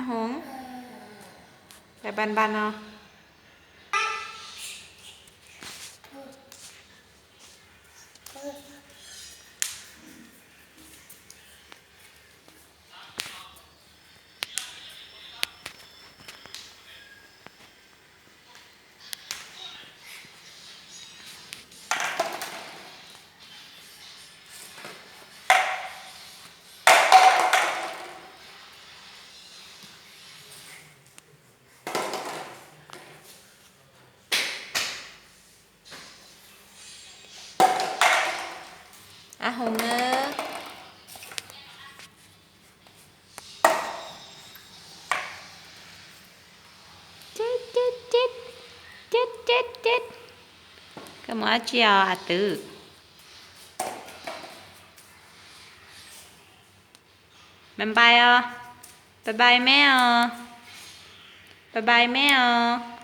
Ab Hoov, pais npas npas no. Ab Hoov na. Cib cib cib, cib cib cib. Koj mus dab tsi os a twv? Npais npais os. Pais npais me os. Pais npais me os.